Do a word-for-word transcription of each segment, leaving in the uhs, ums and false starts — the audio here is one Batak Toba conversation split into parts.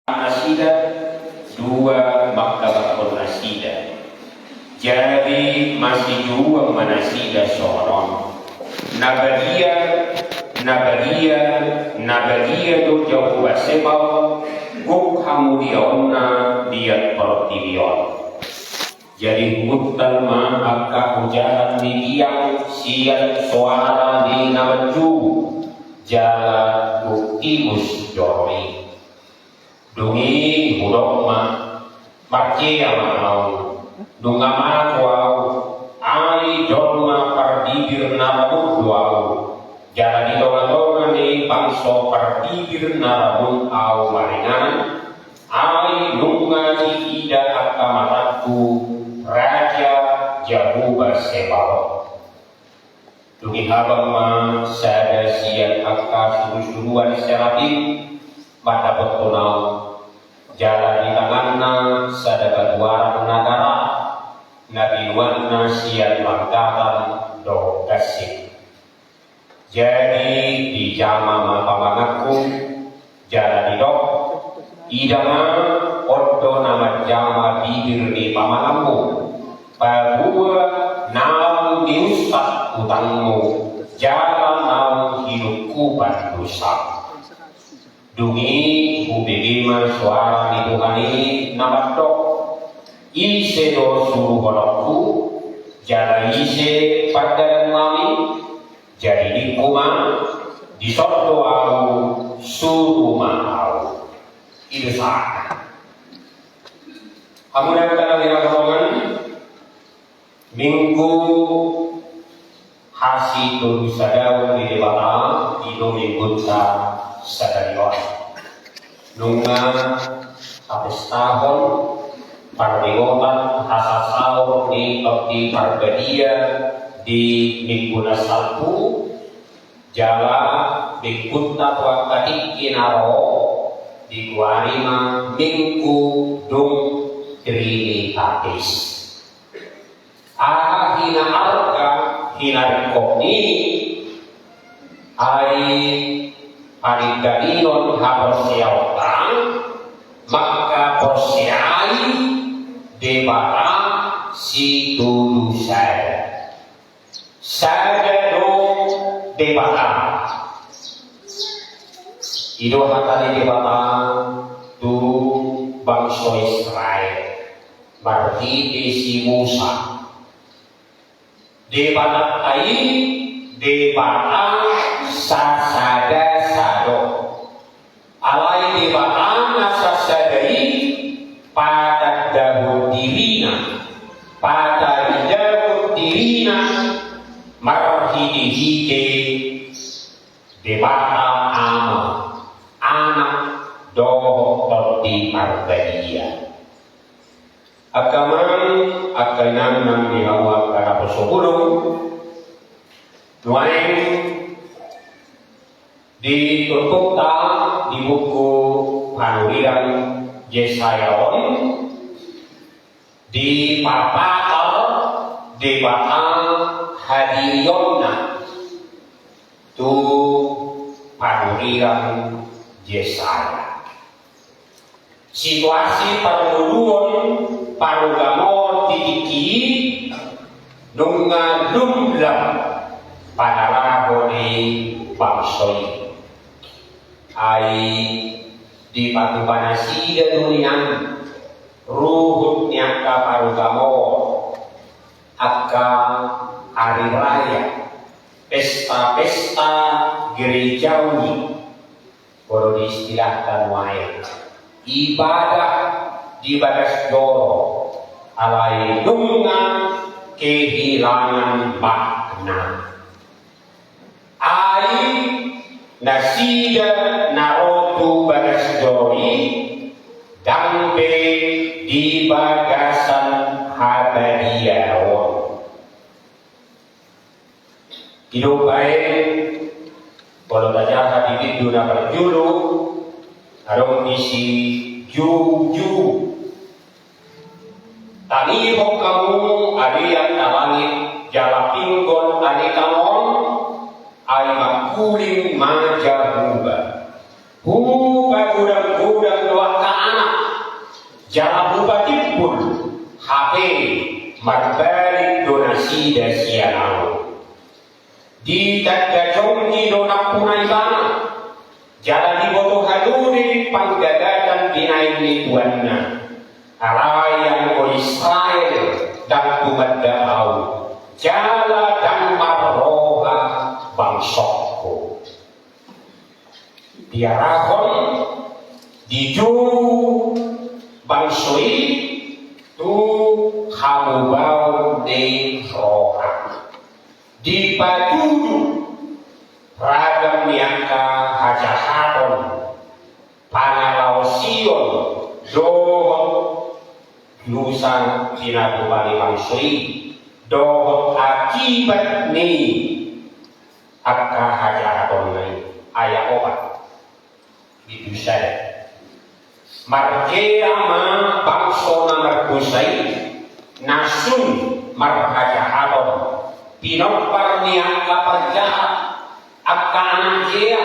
nasida, dua mangkabangkon nasida. Jadi masijuang ma nasida songon on. Na badia, na badia, na badia do Jahowa Sebaot, gok hamuliaonna di portibi on. Jadi huhut ma angka ojahan ni biang sian soara ni na manjubu, jala gok timus joro i. Dung i hudok ma, marjea ma ahu, nunga mago ahu, ai jolma parbibir na rabun do ahu, jala di tongatonga ni bangso parbibir na rabun ahu maringanan, ai nunga diida angka matangku Raja Jahowa Sebaot. Dung i habang ma sada sian angka surusuruan serafim mandapothon ahu, jala di tanganna sada batu arang na gara, na binuatna sian langgatan dohot gansip. Jadi dijama ma pamanganku, jala didok, ida ma, on do na manjama bibir ni pamanganmu, paboa naung diunsat utangmu, jala naung hinungkupan dosam. Dung i hubege ma soara ni Tuhan i na mandok, ise do suruhononku, jala ise pandalan nami? Jadi ningku ma, dison do ahu, suru ma ahu. I do sahatna. Hamu na angka na hinaholongan, Minggu hasitolu sadaon ni Debata i do minggunta sadari on. Nunga tapestahon parningotan hasasaor ni Tondi Parbadia di minggu na salpu, jala minggunta tu angka tingki na ro digoari ma Minggu dung Trinitatis. Aha hinaarga hinaringkot ni ai paningkanion haporseaonta, mangkaporseai Debata sitolu sada. Sada do Debata. I do hata ni Debata tu bangso Israel marhite si Musa. Debatanta i Debata sasada sa do. Alai Debata na sasada i patandahon dirina, patandahon dirina marhitehite Debata Ama, Anak dohot Tondi Parbadia. Angka amang, angka inang nang di hamu angka naposobulung, nuaeng di turpukta di buku Panurirang Jesaya on, dipapatar Debata hadirionna tu Panurirang Jesaya. Situasi parngoluon parugamoon di tingki i nunga lumlam panalaho ni bangso i. Ai dipatupa nasida do nian ruhut ni angka parugamoon, angka ari raya, pesta-pesta gerejawi, molo diistilahkan nuaeng, ibadah di bagas joro, alai nunga kehilangan makna. Ai nasida na ro tu bagas joro i ndang be di bagasan habadiaon. I do umbahen, molo tajaha di bindu na parjolo, adong disi juju. Tangihon hamu ale angka langit, jala pinggol ale tano on, ai mangkuling ma Jahowa. Hupagodang-godang do angka Marbalik do nasida sian ahu. Ditanda jonggi do nampuna ibana. Jala diboto halude panggagatan binahen ni tuanna. Alai anggo Israel ndang tumanda ahu, jala ndang marroha bangsongku. Diarahon, dijou bangso i tu hamubaon ni roha. Dipatudu ragam ni angka hajahaton, pangalaosion dohot dosa pinatupa ni bangso i, dohot akibat ni angka hajahatonna i. Ayat opat. Di dosa i. Margea ma bangso na mardosa i, na sun marhajahaton, pinompar ni angka parjahat, angka anak gea,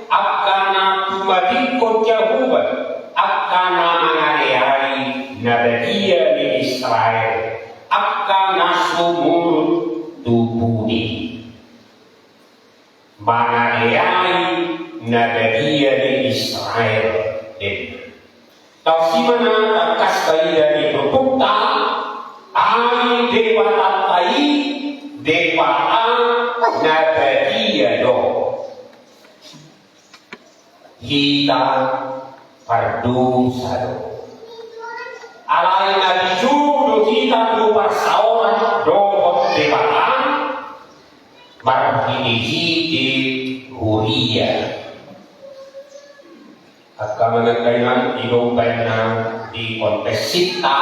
angka na tumadingkon Jahowa, angka na mangaleai na badia ni Israel, angka na sumurut tu pudi. Mangaleai na badia ni Israel, ninna. Tausima na tangkas taida di turpukta, ai Debatanta i Debata na badia do. Hita pardosa do. Alai na dijou do hita tu parsaoran dohot Debata marhitehite huria. Angka amang inang, i do umbahen na di konfesinta,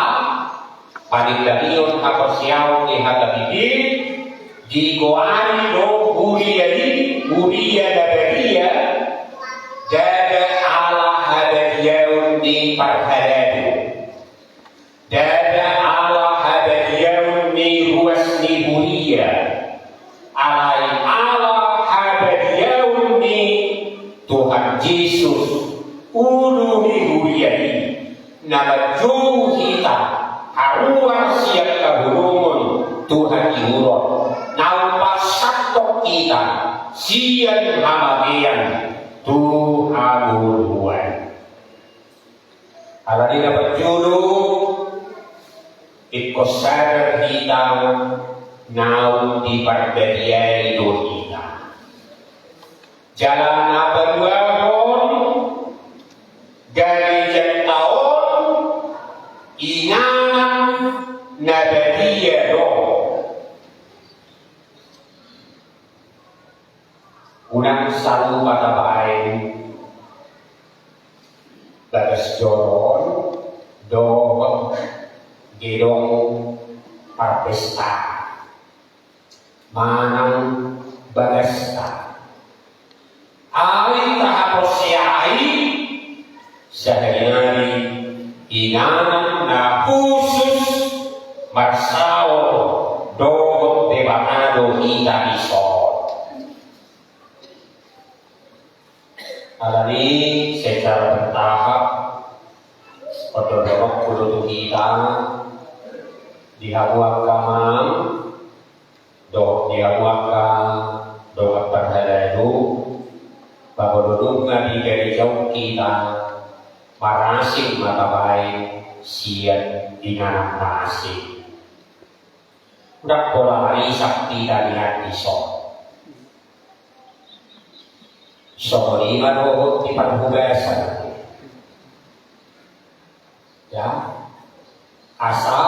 paninggalan haporseaon di H K B P, digoari do huria i huria na badia, ndada ala habadiaon ni parhalado. Ndada ala habadiaon ni ruas ni huria, alai ala habadiaon ni Tuhan Jesus, ulu ni huria i, na manjou hita haruar sian haholomon tu hatiuron, na umpasatton hita sian hamatean tu hagoluan. Alani na parjolo, ingkon sadar hita naung diparbadiai do hita. Jala na paduahon, garejanta on inganan na badia do. Unang salupa tabaen bagas joro on dohot gedong parpesta manang bagasta. Ai tahaporseai, sahali nari inganan na khusus marsaor dohot Debata do hita dison. Alani secara bertahap, ondorhononku do tu hita, di hamu angka amang, dohot di hamu angka dongan parhalado, molo dung na di gareja on hita, marasing ma tabaen sian inganan na asing. Ndang pola marisap hita nian dison. Songon i ma dohot di parhubasan. Ya. Asa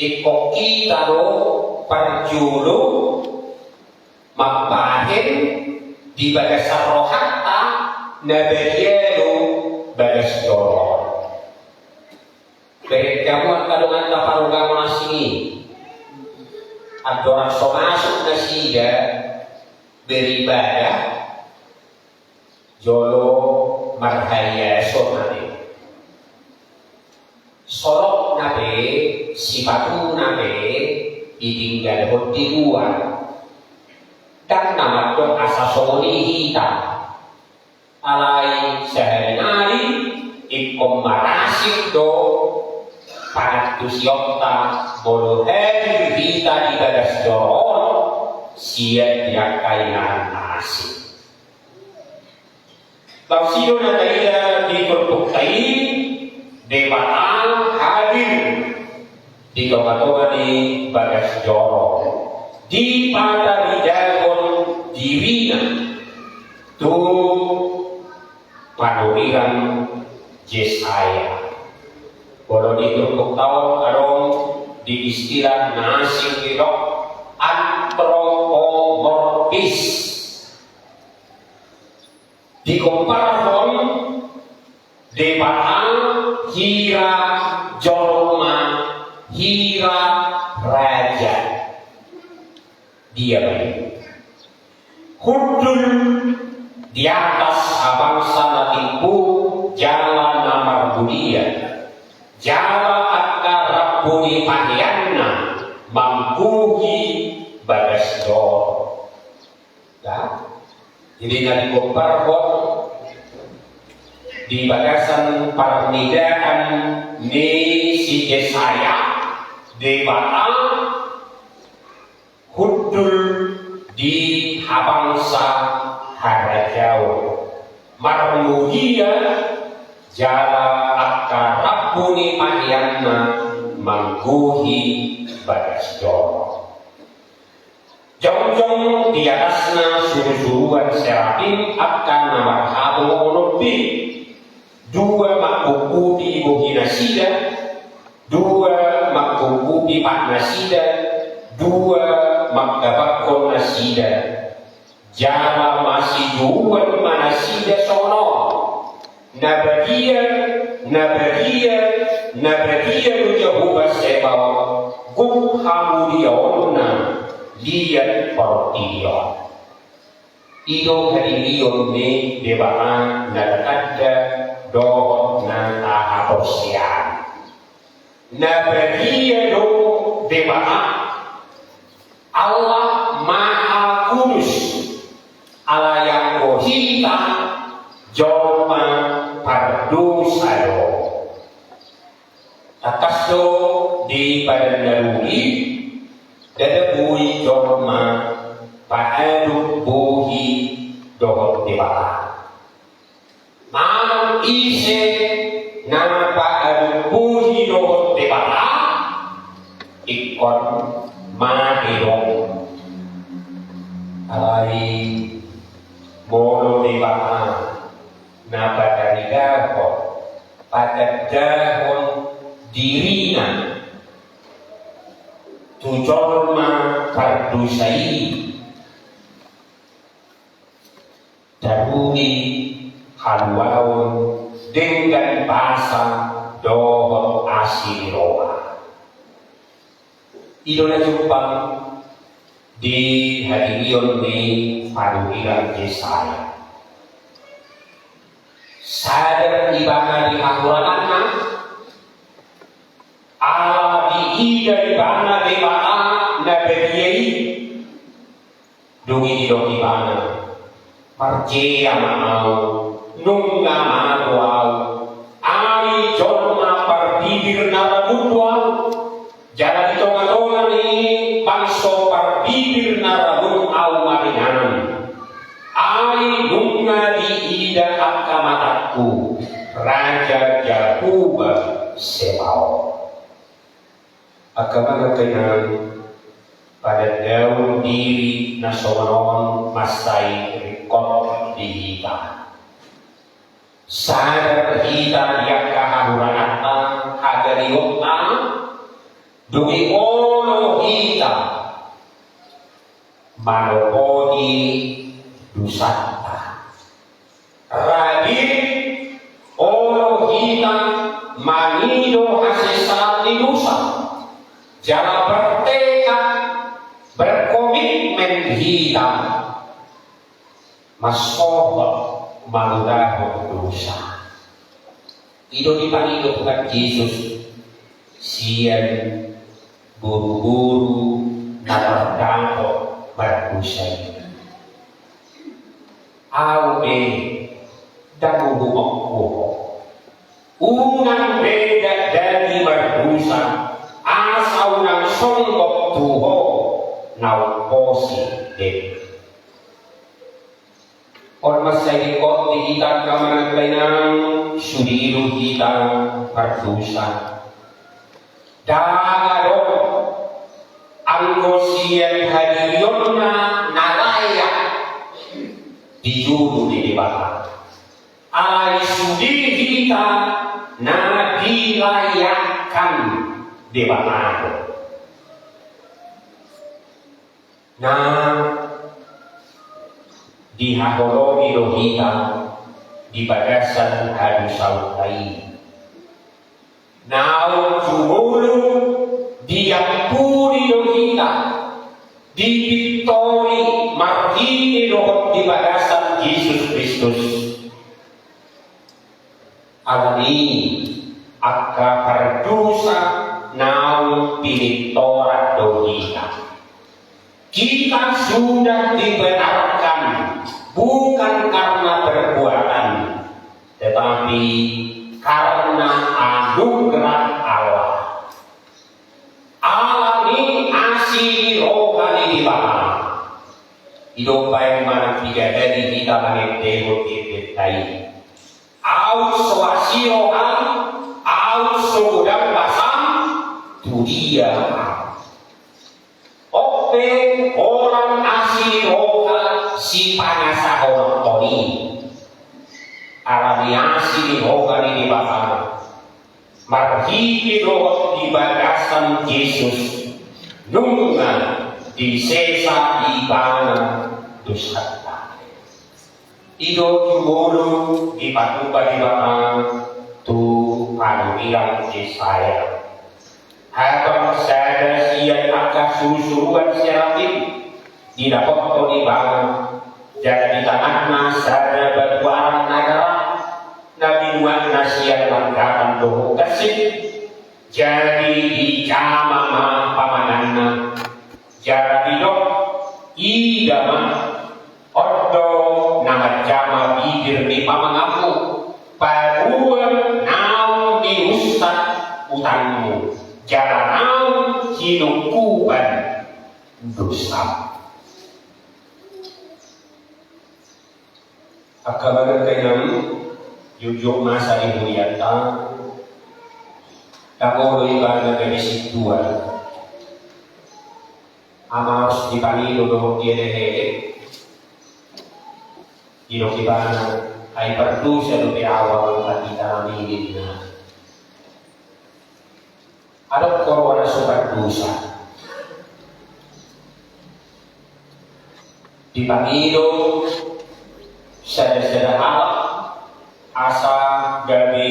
ingkon hita do parjolo mambahen di bagasan rohanta na badia do bagas joro on. Bereng hamu angka donganta parugamo na asing i. Andorang so masuk nasida beribadah jolo marhaiason ate. Solopna pe, sipatuna pe ditinggalhon di luar. Ndang na mandok asa songon i hita. Alai sahali nari ingkon marasing do pangan Antusionta molo hadir hita di bagas joro on sian di angka inganan na asing. Laos i do na taida di turpukta i, Debata hadir di tongatonga ni bagas joro, dipataridahon dirina tu panurirang Jesaya. Molo di turpukta on adong di istilah na asing didok antropomorfis. Dikomparhon Debata hira jolma, hira raja. Dia baen hundul di atas habangsa na timbo jala na marmulia, jala angka rambu ni paheanna manggohi bagas joro. Jadi na dikomparhon di bagasan parnidaan ni si Jesaya, Debata hundul di habangsa harajaon, marmulia jala angka rambu ni paheanna manggohi bagas joro. Jongjong di atasna surusuruan serafim angka na marhabong onom be. Dua mangguggupi bohi nasida, dua mangguggupi pat nasida, dua manggabakkon nasida. Jala masijouan ma nasida songon on: Na badia, na badia, na badia do Jahowa Zebaot, gok hamuliaonna liat portibi on. I do hadirion ni Debata na tatanda dohot na tahaporseai. Na badia do Debata, Allah Maha Kudus, alai anggo hita jolma pardosa do. Tangkas do di Padan na Doli, ndada boi jolma paadop bohi dohot Debata. Manang ise na paadop bohi dohot Debata, ingkon mate do. Alai molo Debata na pataridahon, patandahon dirina tu jolma pardosa i, taruli haluaon denggan basa dohot asi ni roha. I do na jumpang di hadirion ni panurirang Jesaya. Sadar ibana di hahuranganna, ala diida ibana Debata na badia i. Dung i didok ibana: Parjea ma ahu, nunga mago ahu, ai jolma parbibir na rabun do ahu. Jala di tongatonga ni bangso parbibir na rabun ahu maringanan, ai nunga diida angka matangku Raja Jahowa Zebaot. Angka amang, angka inang, padandaon diri na songon on mansai ringkot di hita. Sadar hita di angka hahuranganta, hagaleonta, dung i olo hita manopoti dosanta. Rade olo hita mangido hasesaan ni dosa, jala bertekad, berkomitmen hita mansohot mangulahon dosa. I do dipangido Tuhan Jesus sian boruboru na tardapot mardosa i: Ahu be, ndang huhumongku ho. Unang be dakdanak mardosa, asa unang songgop tu ho na umposi denggan. On mansai dingkot di hita angka amang inang, sude do hita pardosa. Ndang adong anggo sian hadirionna na layak di jolo ni Debata. Alai sude hita na dilayakkan Debata do. Na dihaholongi do hita di bagasan hadosaonta i. Naung jumolo diampuni do hita, dipintori marhite dohot di bagasan Jesus Kristus. Alani angka pardosa naung pinitoran do hita. Kita sudah dibenarkan bukan karena perbuatan, tetapi karena anugerah Allah. Alani asi ni roha ni Debata. I do umbahen manang piga hali hita mangendehon di endenta i. Aut so asi roham, aut so godang basam, tu dia ahu. On pe holan asi ni roha sipangasahononhon i. Alani asi ni roha ni Debata. Marhite dohot di bagasan Jesus, nunga disesa ibana dosanta. I do jumolo dipatupa Debata tu panurirang Jesaya. Habang sada sian angka surusuruan serafim didapothon ibana, jala di tanganna sada batu arang na gara, na binuatna sian langgatan dohot gansip. Jadi dijama ma pamanganna. Jala didok, ida ma, on do na manjama bibir ni pamanganmu, paboa naung niunsat utangmu, jala naung hinungkupan dosamu. Angka amang inang, jotjot masa di hurianta, ndang olo ibana gabe sintua. Ama harus dipangido dohot dielek-elek. Didok ibana, ai pardosa dope ahu amang pandita nami, ninna. Adong roha na so pardosa. Dipangido sada-sada halak asa gabe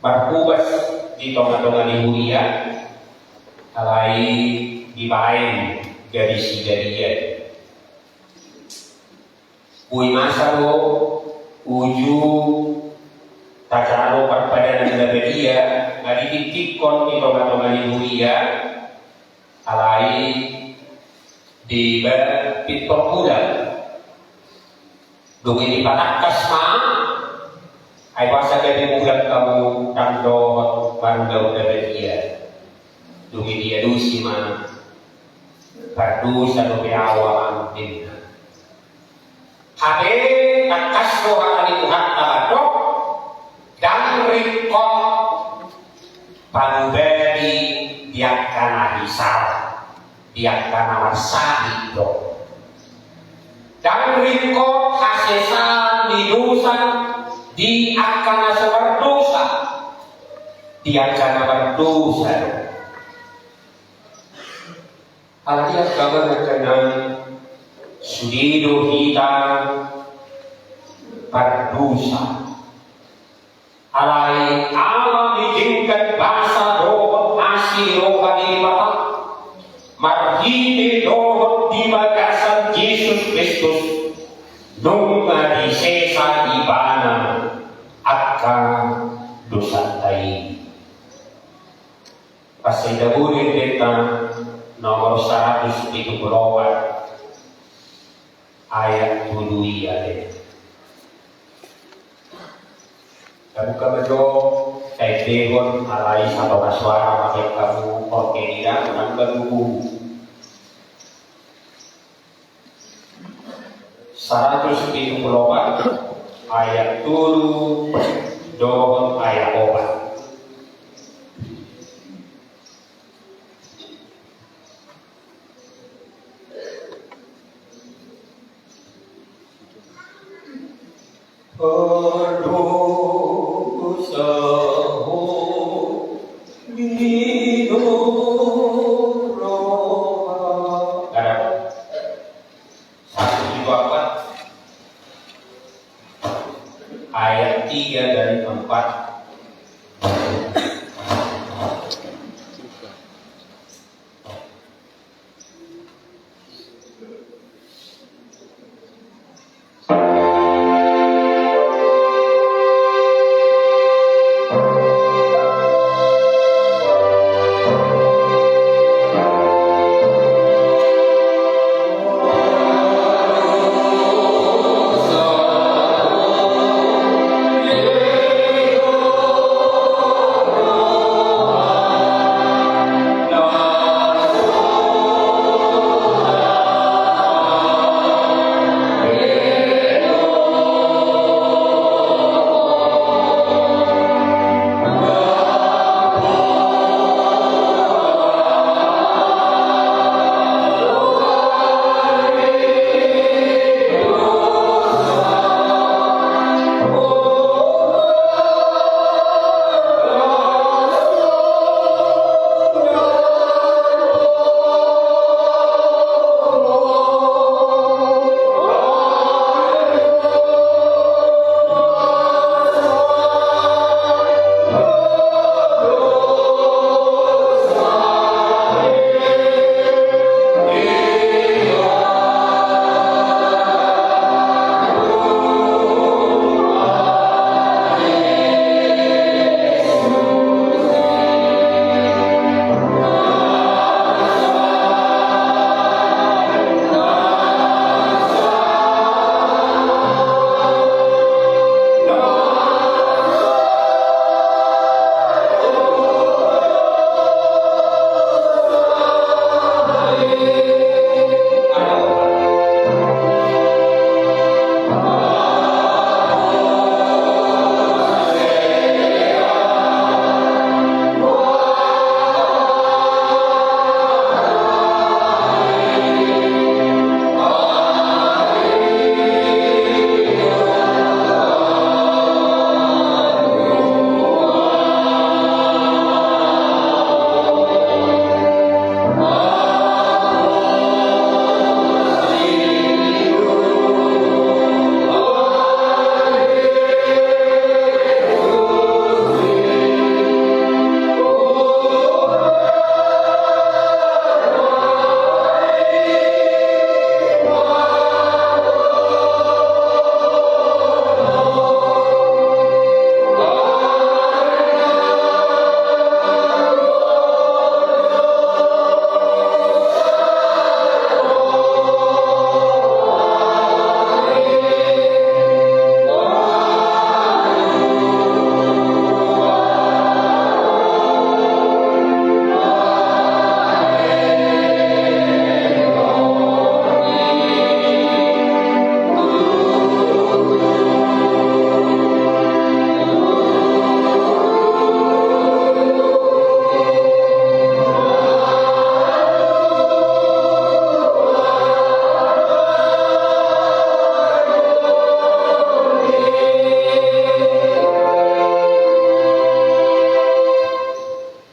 marhobas di tonga-tonga ni huria, alai dibaen gabe sigadian. Boi masa do uju tajalo parpadanan na badia, nga ditingtingkon di tonga-tonga ni huria, alai dibaen pintor bulan. Dung i dipatangkas ma, ai boasa gabe bulan hamu ndang dohot marunda-unda badia. Dung i dialusi ma, pardosa dope ahu amang, ninna. Hape tangkas do hata ni Tuhanta mandok, ndang ringkot pangubadi di angka na hisar, di angka na marsahit do. Ndang ringkot hasesaan ni dosa di angka na so mardosa, di angka na mardosa do. Alai angka amang inang, sude do hita pardosa. Alai ala ni denggan basa dohot asi ni roha ni Debata, marhite dohot di bagasan Jesus Kristus, nunga disesa ibana angka dosanta i. Parsenda Buri, endenta nomor saratus pitu pulu opat, ayat tolu i ate. Tabuka ma jo, taendehon alai satonga soara ma baen hamu horja ni da, unang baen buku. Saratus pitu pulu opat, ayat tolu dohot ayat opat. Pardosa ho di Tuhan. Ada. Satu, dua, empat. Ayat tiga dan empat.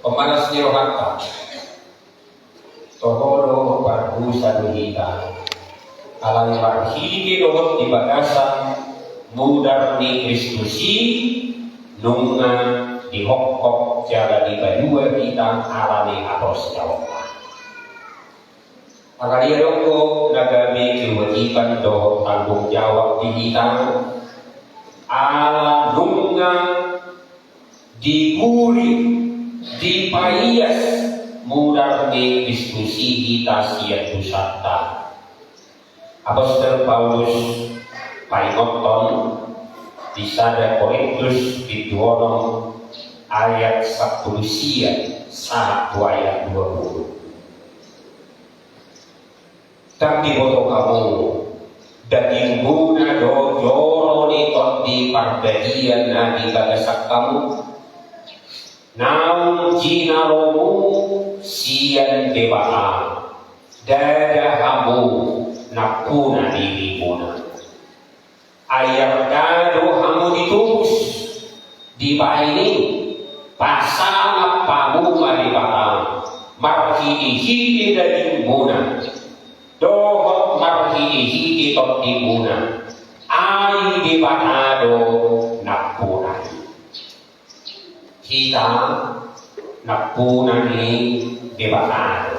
Pamalas ni rohanta. Toho do pardosa do hita. Alai marhite dohot di bagasan mudar ni Kristus i nunga dihophop jala dipajual hita ala ni haporseaonta. Angka dia do na gabe kewajiban dohot tanggung jawab di hita ala nunga dipuri, dipaias mudar ni Kristus i hita sian dosanta. Apostel Paulus paingothon Di sada Korintus bindu onom ayat sampulu sia sahat tu ayat dua pulu. Ndang diboto hamu, dagingmuna do joro ni Tondi Parbadia na di bagasan hamu, naung jinalomu sian Debata, ndada hamu nampuna dirimuna. Ai arga do hamu ditobus, dibahen i, pasangap hamu ma Debata marhitehite dagingmuna dohot marhitehite tondimuna, ai Debata do nampuna i. Hita nampuna ni Debata do.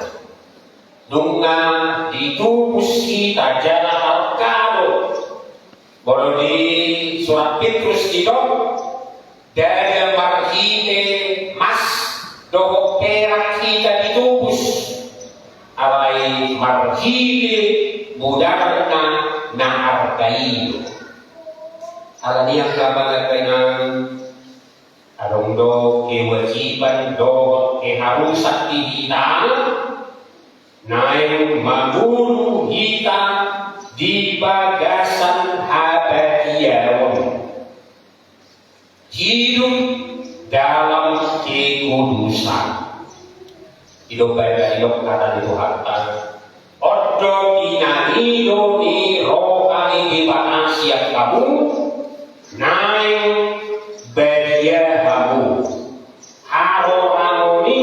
Nunga ditobus hita jala arga do. Molo di surat Petrus didok, ndada marhite mas dohot perak hita ditobus, alai marhite mudarna na arga i do. Alani i angka amang dohot inang, adong do kewajiban dohot keharusan di hita, naeng mangolu hita di bagasan habadiaon. Hidup dalam kekudusan. Didok baen, didok hata ni Tuhanta. On do pinangido ni roha ni Debata sian hamu, naeng badia hamu, haroroan ni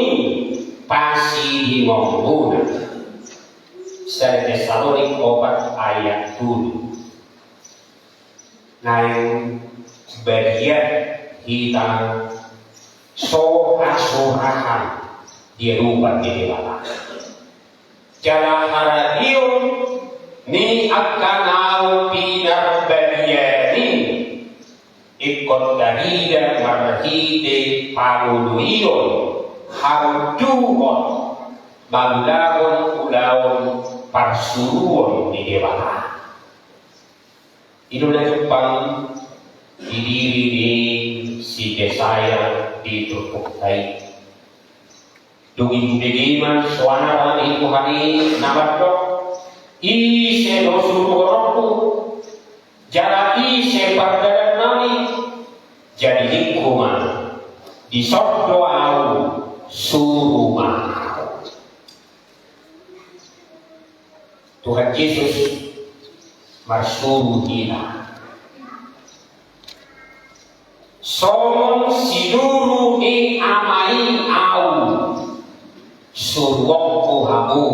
pasidingonmuna. Sada Tesalonik opat ayat tolu. Naeng badia hita so hasurahan di adopan ni Debata. Jala haradeon ni angka naung pinarbadiaan i ingkon tarida marhite pangoluion, haunduhon, mangulahon ulaon parsuruon ni Debata. I do na jumpang di diri ni si Jesaya di turpukta i. Dung i hubege ma soara ni Tuhan i na mandok, ise do suruononku, jala ise pardalan nami, jadi lingku ma, dison do ahu suru ma ahu. Tuhan Jesus marsuru hita. Songon sinuru ni Ama i ahu, suruonku hamu,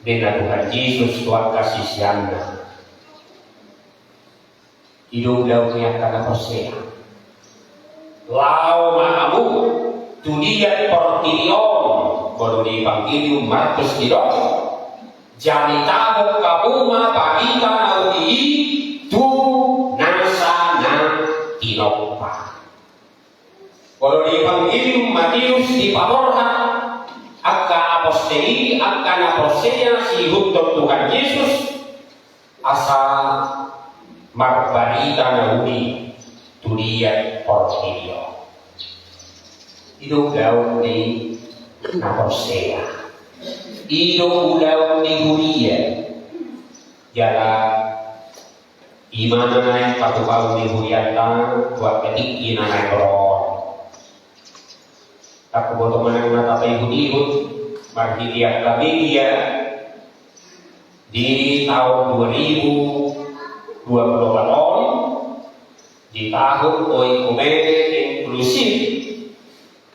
ninna Tuhan Jesus tu angka siseanna. I do ulaon ni angka na porsea. Laho ma hamu tu liat portibi on, molo di Evangelium Markus didok, jamitahon hamu ma barita na uli i tu nasa na tinompa. Molo di Evangelium Mateus dipaborhat angka apostel i, angka na porsea siihuthon Tuhan Jesus, asa marbarita na uli tu liat portibi on. I do ulaon ni na porsea. I do ulaon ni huria. Jala i ma na naeng patupaon ni hurianta tu angka tingki na naeng ro on. Ndang huboto manang na tapaihutihut marhite angka media di taon dua ribu dua puluh opat on, di tahun oikumene inklusif,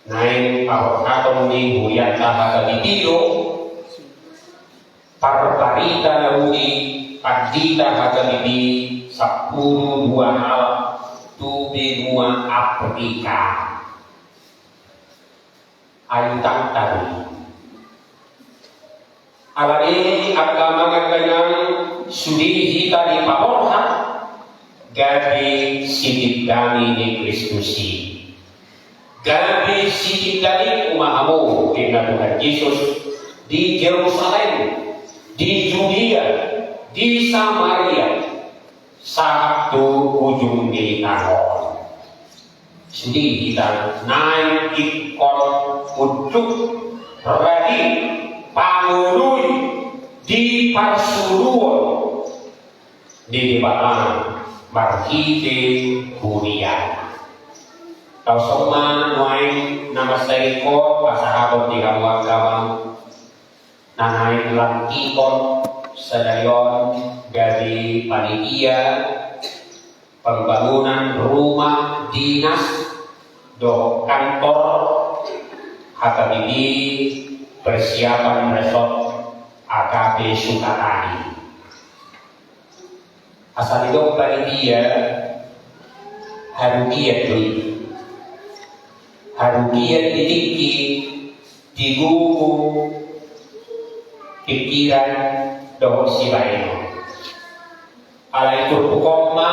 naeng paborhaton ni hurianta H K B P do parbarita na uli pandita H K B P sampulu dua halak tu benua Afrika. Ai utangta do i. Alani angka amang, angka inang, sude hita dipaborhat gabe sitindangi ni Kristus i. Gabe sitindangi ma hamu, ninna Tuhan Jesus, di Jerusalem, di Judea, di Samaria. sahat tu ujung ni tano on. Sude hita naeng ingkon unduk radi pangoloi di parsuruon ni Debata marhite huria. Laos on ma nuaeng na mansai ingkon pasahaton di hamu angka amang na naeng langkihon sadari on gabe panitia pembangunan rumah dinas dohot kantor H K B P persiapan resort A K P Sukatani. Asa didok panitia, harugian do i. Harugian di tingki, di gogo, pikiran dohot sibahenon. Alai turpuk on ma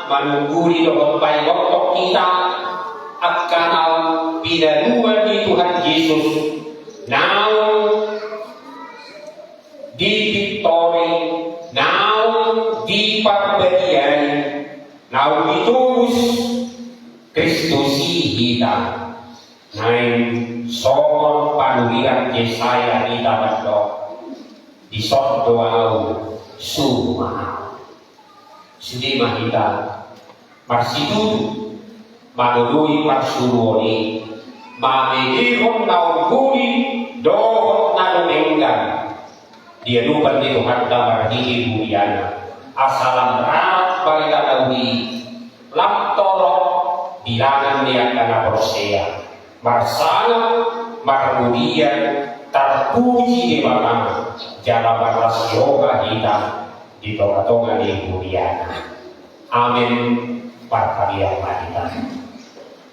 manungguli dohot paingothon hita angka naung pinalua ni Tuhan Jesus, naung dipintori, naung diparbadiai, naung ditobus Kristus i hita. Naeng songon panurirang Jesaya hita mandok, dison do ahu, suru ma ahu. Sude ma hita marsitutu mangoloi parsuruon i, mamegehon na umuli dohot na dumenggan di adopan ni Tuhanta marhite huriana, asa lam rap barita na uli, lam torop di tangan ni angka na porsea, marsangap, marmulia, tarpuji Debata, jala marlas ni roha hita di tongatonga ni huriana. Amen. Parhadian ma hita.